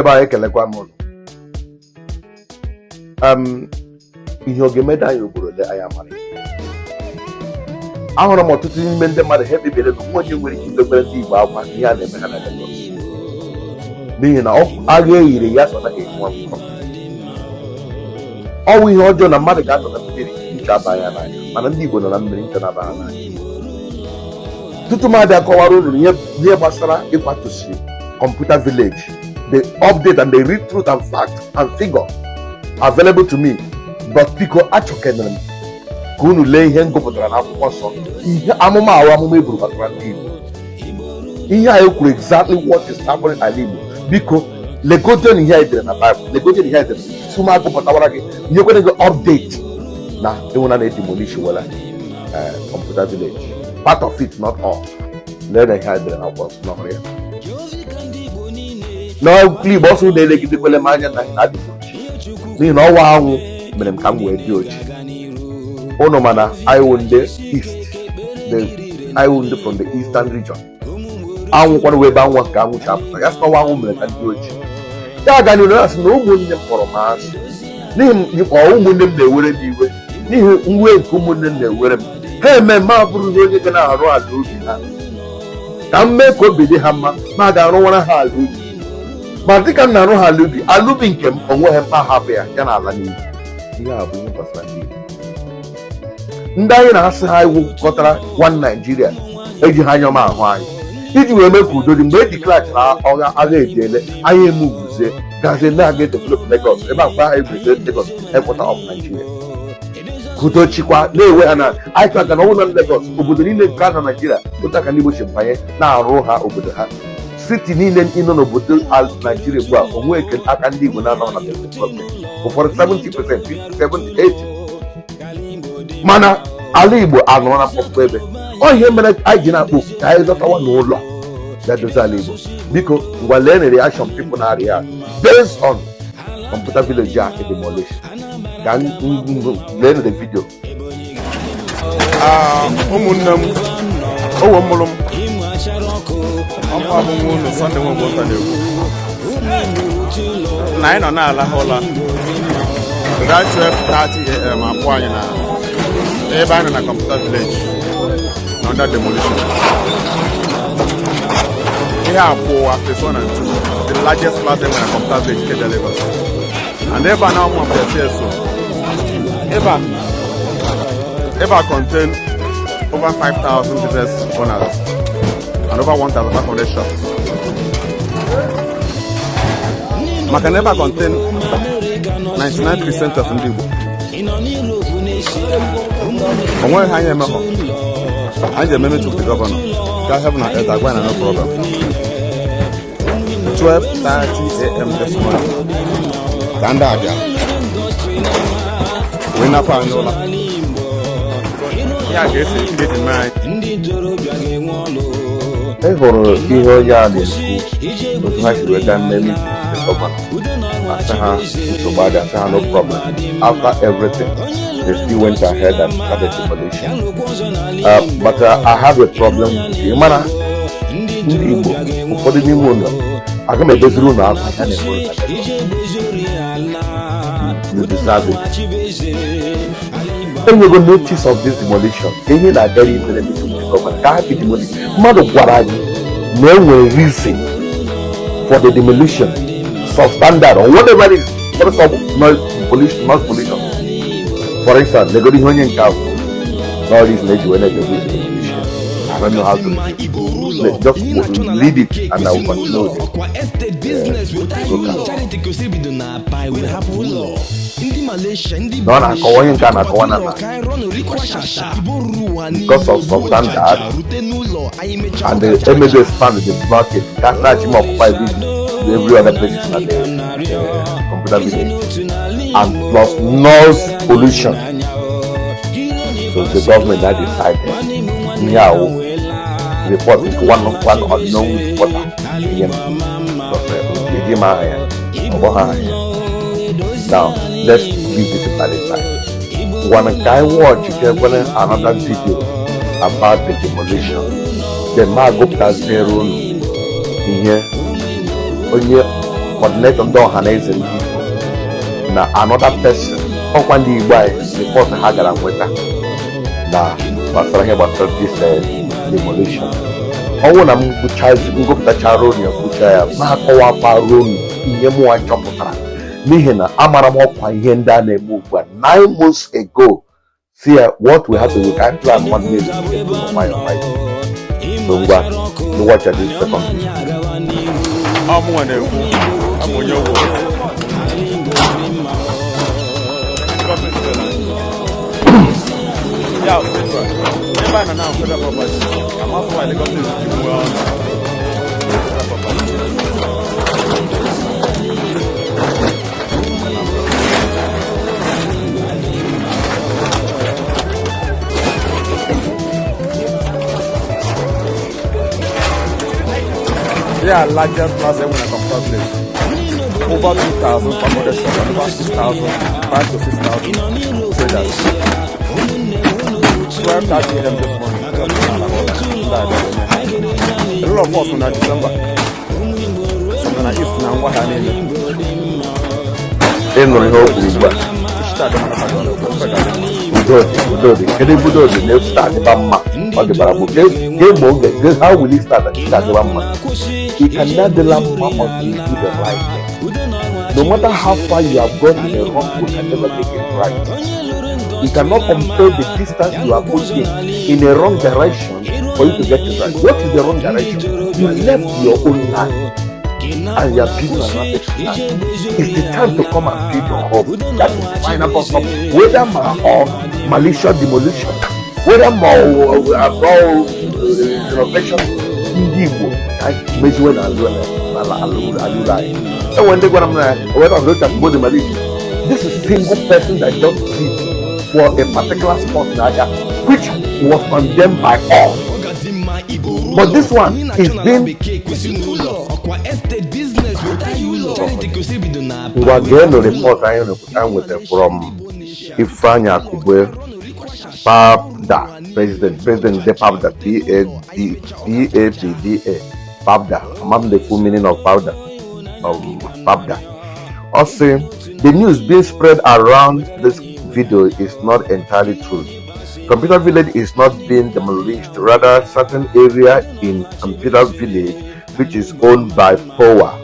Eba ekelekwa m ụlọ. Ihe oge meda anyị obodo le anya mara. Ahụrụ m ọtụtụ n'ime ndị mmadụ ha ekpebere na onye nwere ike idobere ndị Igbo akwa ihe a na-eme ha na Lagos. N'ihi na agha eyiri ya so na ga-enwe mkpọ. Ọ bụ ihe ọjọọ na mmadụ ga-atọ na mmiri ncha abanye n'anya, mana ndị Igbo nọ na mmiri ncha na-abanye n'anya. Tutu m abịa kọwara unu ihe gbasara ịkwatusi Computer Village, the update and the read truth and fact and figure available to me, but Pico achọkenere m ka unu lee ihe ngụpụtara na akwụkwọ nsọ, ihe amụma ahụ amụma eburu gbasara ndị Igbo. Ihe anyị kwuru exactly what is happening ala Igbo. Biko legote ihe anyị dere na Bible, legote ihe anyị dere tụma agụpụtawara gị ihe kwere gị update na enwena na-edemolish wela Computer Village, part of it, not all. Lee na ihe anyị dere na akwụkwọ nsọ n'ọhụrụ ya. N'ọkụ Igbo ọsọ na-elegidekwele m anya na adịghị ochi, n'ihi na ọnwa anwụ mere m ka m wee dị ochi. Ụnụ mana I will the east, I will from the eastern region. Anwụ kwara wee ebe anwụ ka anwụ chapụta ya sị ọnwa anwụ mere ka ndị ochi. Ya ga n'ihu asị na ụmụnne m kpọrọ m asị, n'ihi ụmụnne m na-ewere m iwe, n'ihi mwe nke ụmụnne m na-ewere m. Ha eme m abụrụ na onye ga na-arụ ala obi ha ka m mee ka obi dị ha mma, ma ga-arụwara ha ala ubi. Ma dịka m na-arụ ha ala ubi nke m onweghị mkpa hapụ ya ya na ala n'iyi. Ihe a bụ ihe gbasara ndị Igbo. Ndị anyị na-asị ha iwu kọtara one Nigeria eji ha anya m ahụ anyị iji wee mee ka udo dị. Mgbe e diklachara agha ejiele anyị emuvuzie gazie na-aga develop Lagos, ebe akpa ha ebute Lagos headquarter of Nigeria, kudochikwa na-ewe ha na anyị ka na ọnwụ na Lagos, obodo niile nke a na Nigeria otu aka ndị Igbo si banye na-arụ ha obodo ha. Siti niile ịnọ n'obodo Nigeria ugbu a onwe eke aka ndị Igbo na-anọ na development, ụfọdụ 70%, 50%, 80%. Mana ala Igbo anọ na mkpọkpọ ebe. Ọ ihe mere anyị ji na-akpọ ka anyị zọtawa n'ụlọ ya dozie ala Igbo. Biko ngwa lee na reaction people na-arị ya based on Computer Village a demolished. Ka lee na the video. Ụmụnne m owe mụrụ m ọmụ abụghị ụlọ Sunday nwe ụbọchị na-ekwu na anyị nọ na-alahụ ụla that 12:30 AM akpọ anyị na ebe anyị nọ na Computer Village na under demolition. Ihe abụọ phase 1 and 2, the largest plant na Computer Village nke Lagos, and ebe a na ụmụ apịasị so ebe a contain over 5,000 business owners and over 1,500 shops. Maka never contain 99% of ndị Igbo. Onwe ha anyị emehọ. Anyị ememe to the governor. Ka have na elder gwa na no problem. 12:30 AM this morning. Kanda abịa. We na pa anyola. Ya ga-esi ndị dị mmanya. E hụrụ ihe onye a na-ekwu otu ha siri wega mmemme gọvanọ asị ha nsogbu adị, asị ha no problem. After everything, they still went ahead and started demolition. But I have a problem with you. Mana ndị Igbo ụfọdụ n'ime ụlọ aga m edoziri ụlọ ahụ ya na-ekwu you deserve it. Enyego notice of this demolition. Ihe na-agara ibere gọvanọ ka ha bi demolish. Mmadụ gwara anyị na enwere reason for the demolition, substandard or whatever it is, for noise pollution. For instance, they go to onye nke ahụ all these ladies when they do demolition. I don't know how to just lead it and I will continue with it. No, na akọwa onye nke a na-akọwa na because of substandard and the maybe expand the market. That's not him occupy every other places in the Computer Village and plus noise pollution. So the government that decided report with one unknown reporter. Now let's give this a valid time. When I watch another video about the demolition, the man go past the room here. coordinator ndị ọhaneze ndị Igbo na another person ọkwa ndị Igbo anyị report ha gara nweta na gbasara ihe gbasara this demolition. Ọnwụ na m ngụpụtachara unu ya kwucha ya ma akọwakwa unu ihe mụnwa chọpụtara n'ihi na amara m ọkwa ihe ndị a na-eme ugbu a 9 months ago. See what we have to do. I plan one minute to get to my life. So we watch at this second. I'm on your yeah, largest plaza when I come to place. Over 2,000 for shop and over 6,000, 5 to 6,000 traders. 12:30 a.m. this morning. A lot of us in December. Something like East and what I need. Budodi never start the Bama or the Barabu. How will he start? He cannot the lamp or do the right thing. No matter how far you have gone in a wrong, you can never make it right. You cannot compare the distance you are pushing in a wrong direction for you to get it right. What is the wrong direction? You left your own land and you are building another land. It's the time to come and build your home. That is the final problem. Whether or malicious demolition, whether more renovation, Igbo, measure and so when they go on, when I look at both the malicious, this is single person that just sits for a particular spot which was condemned by all. But this one is being we are getting a report I'm with them from Ifeanyi Akubwe, PAPDA, President de PAPDA, PAPDA, PAPDA. I'm the full meaning of PAPDA. Also, the news being spread around this video is not entirely true. Computer Village is not being demolished, rather certain area in Computer Village which is owned by POA.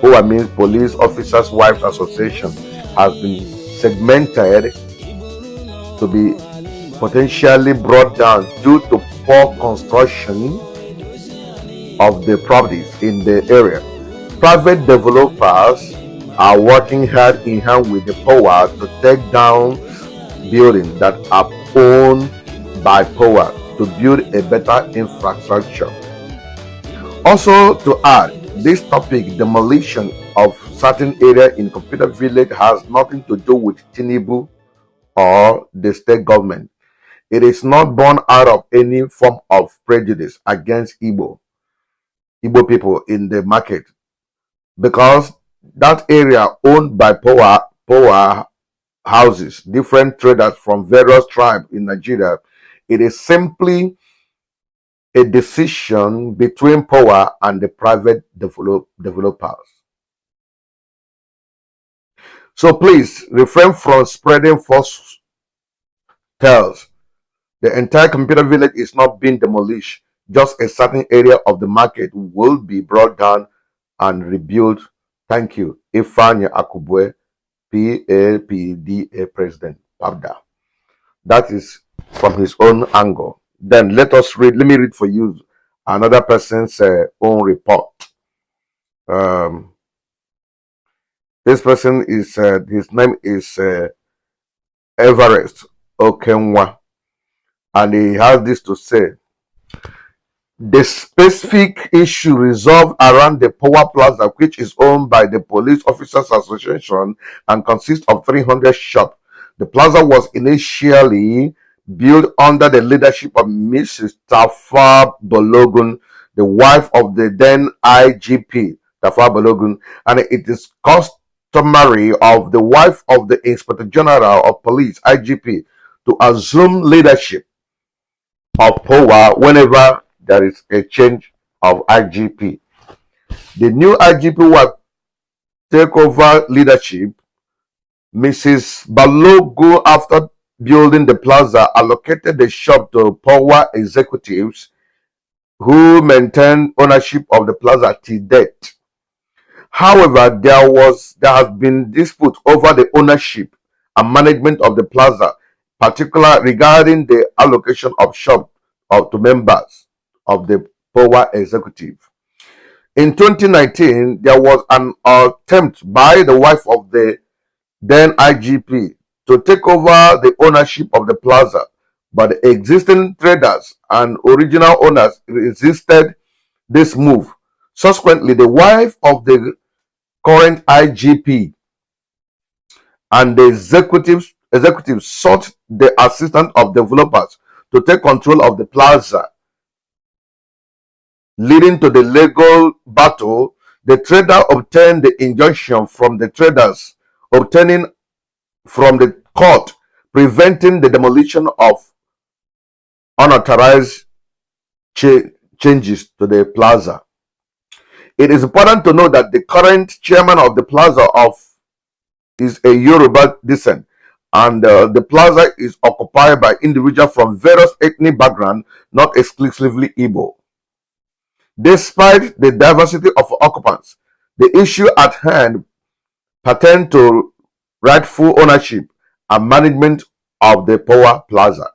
POA means Police Officers Wives Association, has been segmented to be potentially brought down due to poor construction of the properties in the area. Private developers are working hand in hand with the POA to take down buildings that are owned by POA to build a better infrastructure. Also to add, this topic, demolition of certain area in Computer Village, has nothing to do with Tinubu or the state government. It is not born out of any form of prejudice against Igbo people in the market, because that area owned by POA houses different traders from various tribes in Nigeria. It is simply a decision between POA and the private developers. So please refrain from spreading false tales. The entire Computer Village is not being demolished. Just a certain area of the market will be brought down and rebuilt. Thank you. Ifeanyi Akubwe, PAPDA President, PAPDA. That is from his own angle. Then let me read for you another person's own report. This person is, his name is Everest Okenwa, and he has this to say. The specific issue resolved around the Power Plaza, which is owned by the Police Officers Association and consists of 300 shops. The plaza was initially built under the leadership of Mrs. Tafa Balogun, the wife of the then IGP, Tafa Balogun, and it is customary of the wife of the Inspector General of Police, IGP, to assume leadership of power whenever there is a change of IGP. The new IGP was take over leadership, Mrs. Balogo, after building the plaza, allocated the shop to power executives who maintained ownership of the plaza till date. However, there has been dispute over the ownership and management of the plaza, particularly regarding the allocation of shop to members of the power executive. In 2019, there was an attempt by the wife of the then IGP to take over the ownership of the plaza, but the existing traders and original owners resisted this move. Subsequently, the wife of the current IGP and the executives sought the assistance of developers to take control of the plaza, leading to the legal battle. The trader obtained the injunction from the traders, obtaining from the court, preventing the demolition of unauthorized changes to the plaza. It is important to note that the current chairman of the plaza is a Yoruba descent, and the plaza is occupied by individuals from various ethnic backgrounds, not exclusively Igbo. Despite the diversity of occupants, the issue at hand pertains to rightful ownership and management of the power plaza.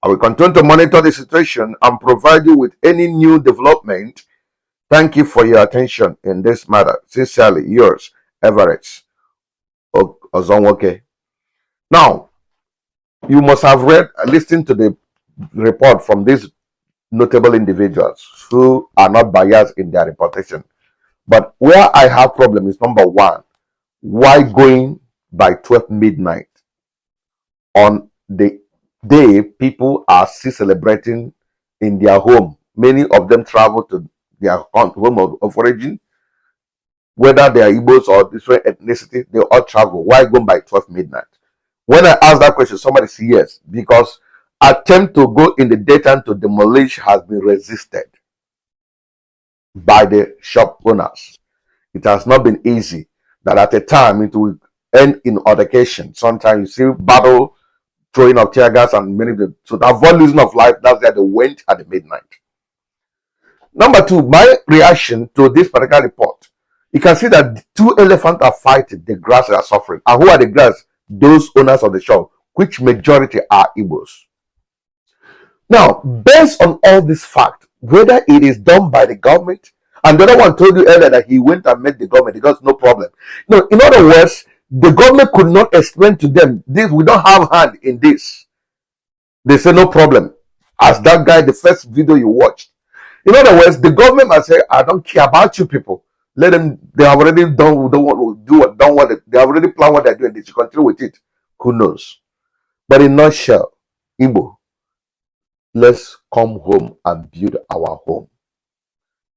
I will continue to monitor the situation and provide you with any new development. Thank you for your attention in this matter. Sincerely yours, Everett Ozonwoke. Now, you must have listened to the report from these notable individuals who are not biased in their reportation. But where I have problem is number one, why going by 12 midnight on the day people are still celebrating in their home? Many of them travel to their home of origin, whether they are Igbos or different ethnicity, they all travel. Why go by 12 midnight? When I ask that question, somebody says yes, because attempt to go in the daytime to demolish has been resisted by the shop owners. It has not been easy. That at a time it will end in altercation. Sometimes you see battle, throwing of tear gas, and many of them. So to avoid losing of life, that's why they went at the midnight. Number two, my reaction to this particular report, you can see that two elephants are fighting, the grass are suffering. And who are the grass? Those owners of the shop, which majority are Igbos. Now, based on all this fact, whether it is done by the government, and the other one told you earlier that he went and met the government because no problem. No, in other words, the government could not explain to them this. We don't have hand in this. They say no problem. As that guy, the first video you watched. In other words, the government must say, I don't care about you people. Let them, they have already done, don't want to do what, don't want it. They have already planned what they're doing. They should continue with it. Who knows? But in a nutshell, Igbo, let's come home and build our home.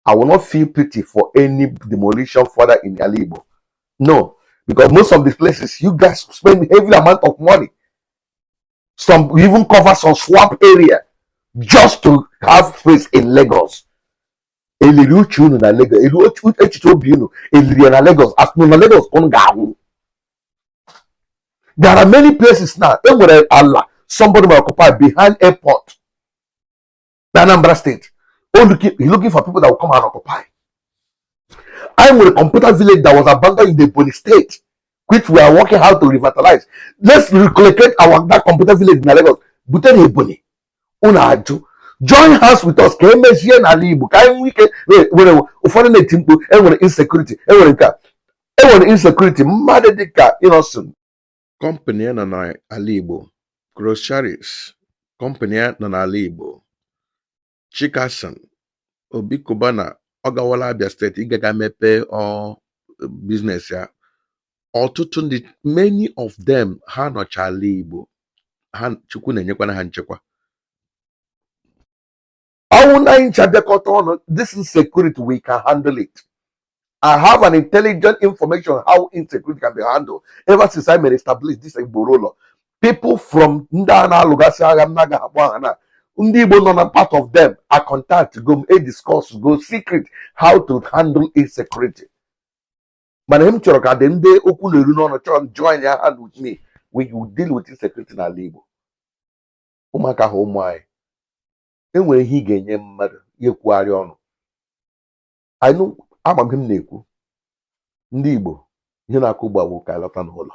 I will not feel pity for any demolition further in Igbo. No, because most of the places you guys spend heavy amount of money. Some even cover some swamp area just to have space in Lagos. Lagos. There are many places now. Somebody will occupy behind airport. Anambra State. He's looking for people that will come and occupy. I'm with a computer village that was abandoned in the Boni State, which we are working how to revitalize. Let's reconnect that computer village in Lagos. Buten Ebony. Unajo. Join hands with us. Can you here na Igbo? Can we insecurity? Insecurity. Madedika innocent. Company na ala Igbo. Groceries. Company na ala Igbo. Chikason. Obi Kubana. Ogawala Abia State. Igaga mepe or business ya. Ọtụtụ ndị, many of them ha nọcha ala Igbo. Ha Chukwu na-enyekwana ha nchekwa. This insecurity, we can handle it. I have an intelligent information how insecurity can be handled. Ever since I may establish this Igbo, people from Ndana Lugasi Naga Habwana, Undibo non part of them are contact to go a discourse, go secret how to handle insecurity. mana m chọrọ ka dị ndị okwu na-eru n'ọnụ chọrọ join ya hand with me we will deal with insecurity n'ala Igbo. Ụmụaka ha ụmụ anyị enwere ihe ị ga-enye mmadụ ya ekwugharị ọnụ. Ama m ihe m na-ekwu. Ndị Igbo ihe na-akụ gbagbo ka lọta n'ụlọ.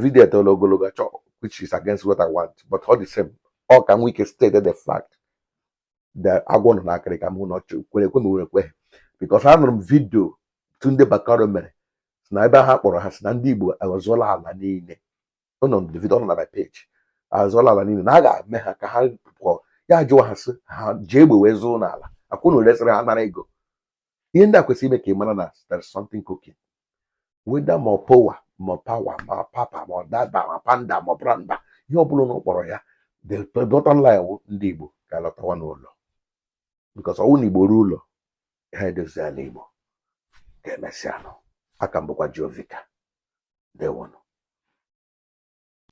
Vidio etela ogologo achọ which is against what I want, but all the same ọ ka nwee ike state the fact that agwọ nọ n'akịrị ka m hụ na ọchụ kwere ekwe ma were ekwe, because anụrụ m vidio Tunde Bakaro mere na ebe ha kpọrọ ha si na ndị Igbo azụọla ala niile. Ọ nọ na vidio, ọ nọ na my page, azụọla ala niile na a ga-eme ha ka ha pụọ. Ya jụọ ha sị ha ji egbe wee zụọ n'ala akwụ na olesịrị ha nara ego. Ihe ndị a kwesịrị ime ka ị mara na there is something cooking, weda ma power ma ma papa ma dada ma panda ma branda, ihe ọbụla na ọ kpọrọ ya. The bottom line wụ ndị Igbo ga-alọtawa n'ụlọ, because ọwụ na Igbo ruo ụlọ ha edozi ala Igbo ga-emesịa nụ. Aka m bụkwa Jovika. Ndewo.